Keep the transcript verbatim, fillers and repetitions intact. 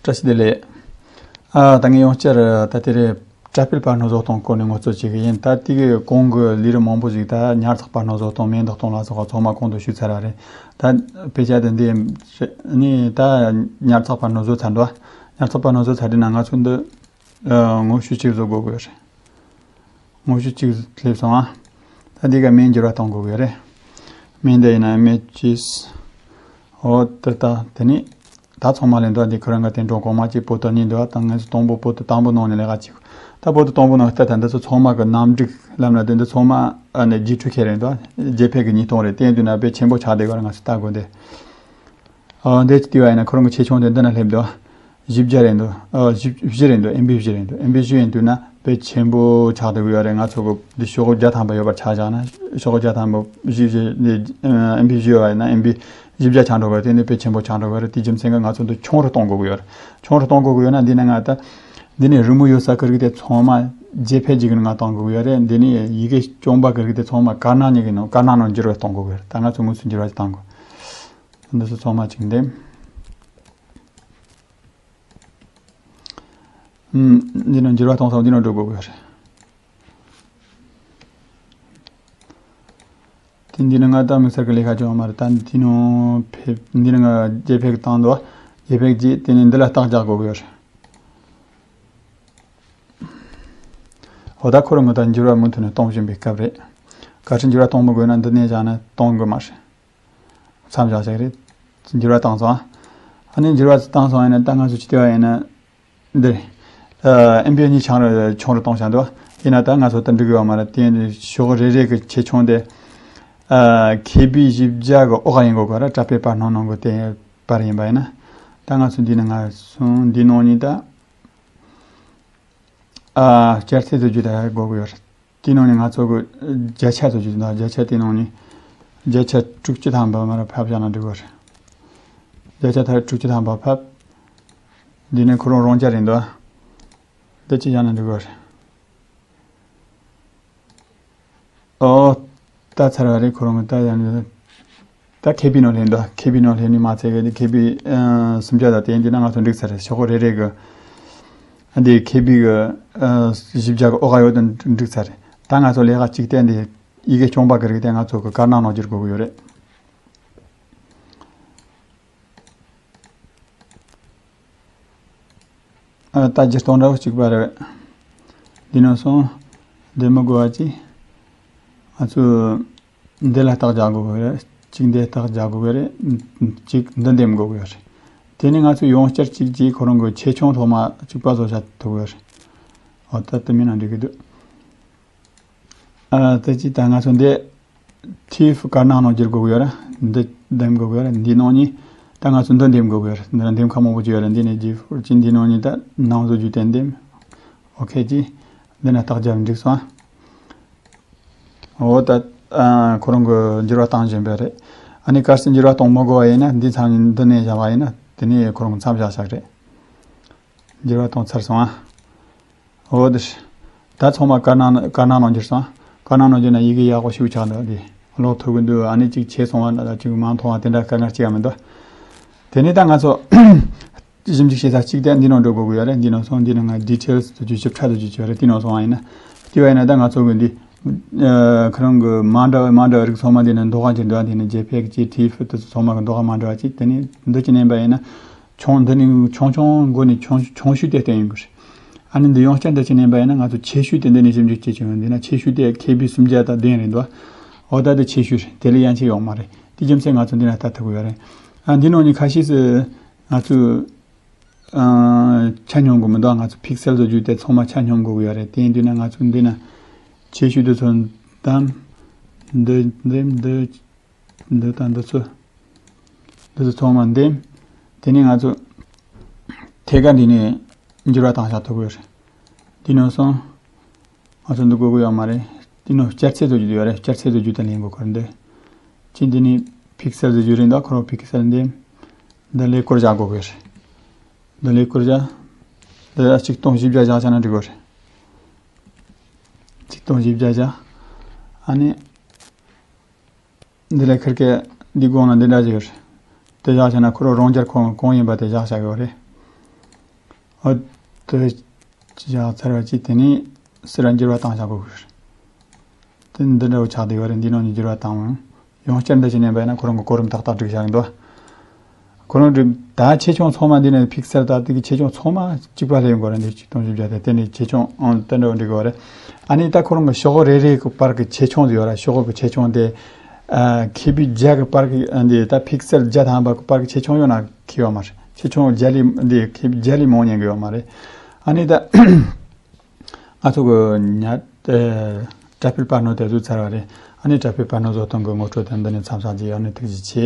བཀྲ་ཤིས་བདེ་ལེགས། ཨ། ད་ངས་ཡང་བསྐྱར་ད་དེ་རེད། དྲ་སྤེལ་པར་སྣོན་བཟོ་སྟངས་སྐོར་ནས་ངོ་སྤྲོད་བྱེད་ཀྱི་ཡིན། ད་དེ་གི་གོང་གི་ལས་རིམ་མང་པོ་ཞིག་ད་ཉར་ཚགས་པར་སྣོན་བཟོ་སྟངས། མིང་འདོགས་སྟངས་ལ་སོགས་པ་ཚང་མ་གོང་དུ་ཞུས་ཚར་བ་རེད། ད་དཔེ་ཆ་དེ་འདི་ནས་ད་ཉར་ཚགས་པར་སྣོན་བཟོ་ཚར་འདུག་ཉར་ཚགས་པར་སྣོན་བཟོ་ཚར་དུས་ན་ང་ཚོ་འདི་ཨ། དངོས་བཤུས་གཅིག་བཟོ་དགོས་ཀྱི་ཡོད་རེད། དངོས་བཤུས་གཅིག་སླེབས་སོང་ཨ། ད་འདི་ག་མིང་འགྱུར་བ་གཏོང་དགོས་ཀྱི་ཡོད་རེད། མིང་འདི་ཡིན་ན་ཨེམ་ཨེཆ་ཨོ་ཏི་ད། དེ་ནི་ད་ཚང་མ་ལེན་འདུག་འདི་ཁོ་རང་གི་དེ་འགྲོ་གོང་མ་གཅིག་པོ་ཏོ་གཉིས་འདུག་ད་ངས་སུ་དང་པོ་པོ་ཏོ་དང་པོ་ནང་ནས་ལས་ཀ་གཅིག་ད་པོ་ཏོ་དང་པོ་ནང་ལྟ་ད་འདི་ཚོ་ཚང་མ་གི་རྣམ་སྒྲིག་ལབ་ན་དེ་འདི་ཚང་མ་ཨ་ནི་ཇི་ཐུ་ཁེ་རེད་འདུག་ཇེ་ཕེག་གི་ཉིས་སྟོང་རེད། དེ་ཡིན་དུས་ན་དཔེ་ཆེན་པོ་ཆགས་བསྡད་ཀྱི་རེད། ང་ཚོ་ལྟ་དགོས་འདི། ཨ། འདི་ཅི་ལྟ་བ་ཡིན་ན་ཁོ་རང་གི་ཆེ་ཆུང་དེ་འདི་ན་སླེབས་འདུག་བཞི་བརྒྱ་རེད་འདུག་ཨ། བཞི་བཞི་རེད་འདུག་ཨེམ་བི་བཞི་རེད་འདུག་ཨེམ་བི་བཞི་ཡིན་དུས་ན་དཔེ་ཆེན་པོ་ཆགས་བསྡད་ཀྱི་ཡོད་རེད། ང་ཚོ་གི་འདི་ཤོག་གུ་བརྒྱ་ཐམ་པ་ཡོད་པར་ཆ་བཞག་ན། ཤོག་གུ་བརྒྱ་ཐམ་པ་བཞི་བཞི་འདི་ཨེམ་བི་བཞི་ཡོད་པ་ཡིན་ན་ཨེམ་བི་བཞི་བརྒྱ་ཆགས་འགྲོ་གི་ཡོད་རེད། དེ་ནི་དཔེ་ཆེན་པོ་ཆགས་འགྲོ་གི་ཡོད་རེད། དེའི་རྒྱུ་མཚན་གྱིས་ང་ཚོ་འདི་ཆུང་རུ་གཏོང་དགོས་ཀྱི་ཡོད་རེད། ཆུང་རུ་གཏོང་དགོས་ཀྱི་ཡོད་ན་འདི་ནི་ང་ད་འདི་ནི་རི་མོ་ཡོད་ས་ཀི་རིགས་དེ་ཚང་མ་ཇེ་ཕེག་ཅིག་གི་ནང་གཏོང་དགོས་ཀྱི་ཡོད་རེད། འདི་ནི་ཡི་གེ་རྐྱང་པ་ཀི་རིགས་དེ་ཚང་མ་དཀར་ནག་གཉིས་ཀྱི་ནང་དཀར་ནག་ནང་འགྱུར་བ་གཏོང་དགོས་ཀྱི་ཡོད་རེད། ད་ང་ཚོ་དངོས་སུ་འགྱུར་བ་ཞིག་གཏོང་དགོས། འདི་ཚོ་ཚང་མ་གཅིག་འདེམས། ཨུམ། འདི་ནང་འགྱུར་བ་གཏོང་ས་འདི་ནང་འགྲོ་དགོས་ཀྱི་ཡོད་རེད། དེ་འདི་ནི་ང་ད་དམིགས་བསལ་གྱི་ལས་ཀ་བྱུང་བ་མ་རེད། ད་འདི་ནང་ཕེབས། འདི་ནི་ང་ཇེ་ཕེག་བཏང་འདུག་ཇེ་ཕེག་བྱས་དེ་ནས་འདི་ལ་རྟགས་རྒྱག་དགོས་ཀྱི་ཡོད་རེད། འོ་ད་ཁོ་རང་ངོ་ད་འགྱུར་བ་མུ་མཐུད་ནས་གཏོང་བཞིན་པའི་སྐབས་རེད། གལ་སྲིད་འགྱུར་བ་གཏོང་མི་དགོས་ན་འདི་ནས་བཞག་ན་གཏོང་དགོས་མ་རེད། མཚམས་བཞག་ཞིག་རེད། འགྱུར་བ་བཏང་སོང་། ཨ་ནི་འགྱུར་བ་བཏང་སོང་ཡིན་ན་ད་ང་ཚོ་ཅི་ལྟ་བ་ཡིན་ན། འདིར། ཨ། ཨེམ་བི་གཉིས་ཆུང་རུ་ཆུང་རུ་གཏོང་བྱ་འདུག་ཡིན་ན་ད་ང་ཚོ་ད་འགྲིག་ཡོད་མ་རེད། དེ་ཡིན་དུས་ཤོག་རེ་རེ་གི་ཆེ་ཆུང་དེ། ཨ། ཁེ་བི་བཞི་བརྒྱ་གི་འོག་ཡིན་དགོས་ག་ར། དྲ་སྤེལ་པར་སྣོན་གནང་དགོས་དེ་པར་ཡིན་པ་ཡིན་ན། ད་ང་ཚོ་འདི་ནས་ང་སོང་འདི་ནང་ནས་ད། ཨ། སྐྱར་ཚད་བཟོ་རྒྱུ་ད་དགོས་ཀྱི་ཡོད་རེད། དེའི་ནང་ནས་ང་ཚོ་གི་བརྒྱ་ཆ་བཟོ་རྒྱུ་དང་། བརྒྱ་ཆ་དེའི་ནང་ནས་བརྒྱ་ཆ་དྲུག་ཅུ་ཐམ་པ་མར་ཕབ་བཞག་ན་འགྲིག་གི་རེད། བརྒྱ་ཆ་ད་དྲུག་ཅུ་ཐམ་པ་ཕབ། འདི་ནས་ཁོ་རང་རང་རྐྱ་རེད་འདུག་འདི་ཅི་བཞག་ན་འགྲིག་གི་རེད། ཨོ། ད་ཚར་བ་རེད། ཁོ་རང་གི་ད་ཡང་ད་ཁེ་བི་ནང་སླེབས་འདུག་ཁེ་བི་ནང་སླེབས་ནས་མ་ཚད་གི་ཁེ་བི་ཨ་སུམ་བརྒྱ་དང་དེ་འདི་ན་ང་ཚོ་འགྲིག་ཚར་རེད། ཤོག་གུ་རེ་རེ་གི་འདི་ཁེ་བི་གི་ཨ་བཞི་བརྒྱ་གི་འོག་ག་ཡོད་དུ་འགྲིག་ཚར་རེད། ད་ང་ཚོ་ལས་ཀ་གཅིག་བལྟས་འདི་ཡི་གེ་རྐྱང་པ་གི་རིགས་དེ་ང་ཚོ་གི་དཀར་ནག་ནང་བསྒྱུར་དགོས་ཀྱི་ཡོད་རེད། ཨ། ད་སྒྱུར་སྟངས་འདྲ་བོ་གཅིག་པ་རེད། འདི་ནང་སོང་། འདི་མི་དགོས་པ་ཅིག་ང་ཚོས་འདི་ལ་རྟགས་རྒྱག་དགོས་ཀྱི་རེད། གཅིག་འདི་རྟགས་རྒྱག་དགོས་ཀྱི་རེད། གཅིག་འདི་འདེམས་དགོས་ཀྱི་རེད། དེ་ནས་ང་ཚོས་ཡང་བསྐྱར་གཅིག་གིས་ཁོ་རང་གི་ཆེ་ཆུང་ཐོག་མ་གཅིག་པ་བཟོ་བྱ་ཐུབ་ཀྱི་རེད། འོ་ད་དེ་མིན་ན་འགྲིག་གི་འདུག་ཨ། དེ་གཅིག་ད་ང་ཚོ་འདི་ཐིའུ་ཨེཕ་དཀར་ནག་ནང་བསྒྱུར་དགོས་ཀྱི་ཡོད་ར། འདི་འདེམས་དགོས་ཀྱི་ཡོད་ར། འདི་ནང་ནས་ད་ང་ཚོ་འདི་འདེམས་དགོས་ཀྱི་ཡོད་ར། འདི་ན་འདེམས་ཁ་མང་པོ་ཅིག་ཡོད་ར། འདི་ནས་ཇི་ཕོར་ཅིག་འདི་ནང་ནས་ད་ནང་བཟོ་རྒྱུ་དེ་འདེམས། ཨོ་ཁེ་ཅིག་འདི་ན་རྟགས་རྒྱབ་འགྲིག་སོང་ཨ། འོ་ད་ཨ་ཁོ་རང་གི་འགྱུར་བ་བཏང་བཞིན་པ་རེད། ཨ་ནི་གལ་སྲིད་འགྱུར་བ་གཏོང་མི་དགོས་པ་ཡིན་ན་འདི་མཚམས་འདི་ནས་བཞག་པ་ཡིན་ན་དེ་ནས་ཁོ་རང་མཚམས་བཞག་བཞག་རེད། འགྱུར་བ་གཏོང་ཚར་སོང་ཨ། འོ་དེ། ད་ཚང་མ་དཀར་ནག་དཀར་ནག་ནང་འགྱུར་སོང་། དཀར་ནག་ནང་འགྱུར་ན་ཡི་གེ་ཡག་པོ་ཞིག་ཆགས་འདུག་དེ་ཀློག་ཐུབ་ཀྱི་འདུག་ཨ་ནི་གཅིག་ཆད་སོང་བ་ན་ད་གཅིག་མ་མཐོང་བ་དེ་འདྲ་དཀའ་ངལ་གཅིག་ཡང་མི་འདུག་དེ་ནས་ད་ང་ཚོ་ཞིབ་འཇུག་བྱེད་ས་གཅིག་དེ་འདི་ནང་འགྲོ་དགོས་ཀྱི་ཡོད་རེད། འདི་ནང་སོང་། འདི་ནང་ང་ཌི་ཊེལ་སི་དུ་རྒྱུ་ཞིབ་ཕྲ་དུ་རྒྱུ་ཡོད་རེད། དེ་ནང་སོང་བ་ཡིན་ན། དེ་བ་ཡིན་ན་ད་ང་ཚོ་གི་འདི་ཨ་ཁོ་རང་གི་མ་འདྲ་བའི་མ་འདྲ་བའི་རིགས་ཚང་མ་འདི་ནས་འདོགས་ག་འགྱུར་འདུག་དེ་ནས་ཇེ་ཕེག་ཅིག་ཐིའུ་ཨེཕ་དེ་ཚོ་ཚང་མ་གི་འདོགས་ག་མ་འདྲ་བ་ཅིག་དེ་ནས་འདི་ཅི་ནས་པ་ཡིན་ན། ཆུང་འདི་ནི་ཆུང་ཆུང་མགོ་ནས་ཆུང་ཆུང་ཤོས་དེ་བསྟན་ཡོང་གི་རེད། ཨ་ནི་འདི་ཡང་བསྐྱར་འདི་ཅི་ནས་པ་ཡིན་ན་ང་ཚོ་ཆེ་ཤོས་དེ་འདི་ནས་ཞིབ་འཇུག་བྱེད་ཀྱི་ཡོད། འདི་ན་ཆེ་ཤོས་དེ་ཁེ་བི་སུམ་བརྒྱ་དང་བདུན་རེད་འདུག་འོ་ད་དེ་ཆེ་ཤོས་རེད། དེ་ལས་ཡང་ཆེ་ཡོང་མ་རེད། དེ་རྒྱུ་མཚན་ང་ཚོ་འདི་ན་ལྟ་ཐུབ་ཀྱི་ཡོད་རེད། ཨ་འདི་ནང་ནས་ཁ་ཤས་སུ་ང་ཚོས་ཨ་ཆ་སྙོམས་དགོས་མི་འདུག་ང་ཚོ་ཕིག་སེལ་བཟོ་རྒྱུ་དེ་ཚང་མ་ཆ་སྙོམས་དགོས་ཀྱི་ཡོད་རེད། དེ་ཡིན་དུས་ན་ང་ཚོ་འདི་ན་ཆེ་ཤོས་དེ་ཚོ་དང་འདི་འདི་འདི། འདི་དང་འདི་ཚོ། འདི་ཚོ་ཚང་མ་འདེམས། དེ་ནས་ང་ཚོ་ཐད་ཀར་འདི་ནས་འགྱུར་བ་བཏང་བཞག་ཐུབ་ཀྱི་ཡོད་རེད། འདི་ནང་སོང་། ང་ཚོ་འདི་དགོས་ཀྱི་ཡོད་མ་རེད། འདི་ནང་བསྐྱར་ཚད་བཟོ་རྒྱུ་ཡོད་རེད། བསྐྱར་ཚད་བཟོ་རྒྱུ་དང་ལེན་དགོས་ཁར་འདི། ཅི་འདི་ནས་ཕིག་སེལ་བཟོ་རྒྱུ་རེད། འདི་ཁོ་རང་ཕིག་སེལ་འདེམས། འདི་ལས་སྐོར་བཞག་དགོས་ཀྱི་ཡོད་རེད། འདི་ལས་སྐོར་བཞག་འདི་ཆིག་སྟོང་བཞི་བརྒྱ་བཞག་བྱས་ན་འགྲིག་གི་ཡོད་རེད། ཆིག་སྟོང་བཞི་བརྒྱ་བཞག་ཨ་ནི། འདི་ལས་ཁེར་ཀེ་འདི་དགོངས་ན་འདི་འདྲ་ཞིག་ཡོད་རེད། དེ་བཞག་བྱས་ན་ཁོ་རང་རང་རྒྱལ་གང་གང་ཡིན་པ་དེ་བཞག་བྱ་དགོས་རེད། འོ་དེ་ཅི་བཞག་ཚར་བ་ཅིག་དེ་ནས་ཟུར་ར་འགྱུར་བ་བཏང་བཞག་དགོས་ཀྱི་རེད། དེ་འདི་འདྲ་བོ་ཆགས་བསྡད་ཡོད་རེད། འདི་ནང་ནས་འགྱུར་བ་བཏང་བ་ཡང་བསྐྱར་འདི་ཅི་ཉན་པ་ཡིན་ན་ཁོ་རང་གི་གོ་རིམ་ཏག་ཏག་སྒྲིག་བཞག་གི་འདུག་ཁོ་རང་གི་ད་ཆེ་ཆུང་ཚང་མ་འདི་ནས་ཕིག་སེལ་ད་དེ་གི་ཆེ་ཆུང་ཚང་མ་གཅིག་པ་ལ་ཡོང་གི་རེད། འདི་གཅིག་སྟོང་བཞི་བརྒྱ་དེ་དེ་ནས་ཆེ་ཆུང་ཨང་དེ་འདྲ་བོ་འགྲིག་གི་རེད། ཨ་ནི་ད་ཁོ་རང་གི་ཤོག་བུ་རེ་རེ་གི་བར་གི་ཆེ་ཆུང་དེ་ཡོད་ར། ཤོག་བུ་གི་ཆེ་ཆུང་དེ་ཨ་ཁེ་བི་བརྒྱ་གི་བར་གི་འདི་ད་ཕིག་སེལ་བརྒྱ་ཐམ་པ་གི་བར་གི་ཆེ་ཆུང་ཡོད་ན་ཁེ་ཡོད་མ་རེད། ཆེ་ཆུང་བརྒྱ་ལས་འདི་ཁེ་བརྒྱ་ལས་མང་ཉན་གི་ཡོད་མ་རེད། ཨ་ནི་ད་ང་ཚོ་གི་ཉ་ཨེ་ཏྲ་ཕིལ་པར་ནོ་དེ་བཟོས་ཚར་བ་རེད། ཨ་ནི་ཏྲ་ཕིལ་པར་ནོ་བཟོ་སྟངས་གི་ངོ་སྤྲོད་དེ་འདི་ནས་མཚམས་བཞག་རྒྱུ་ཡིན། ཨ་ནི་ཐུགས་རྗེ་ཆེ།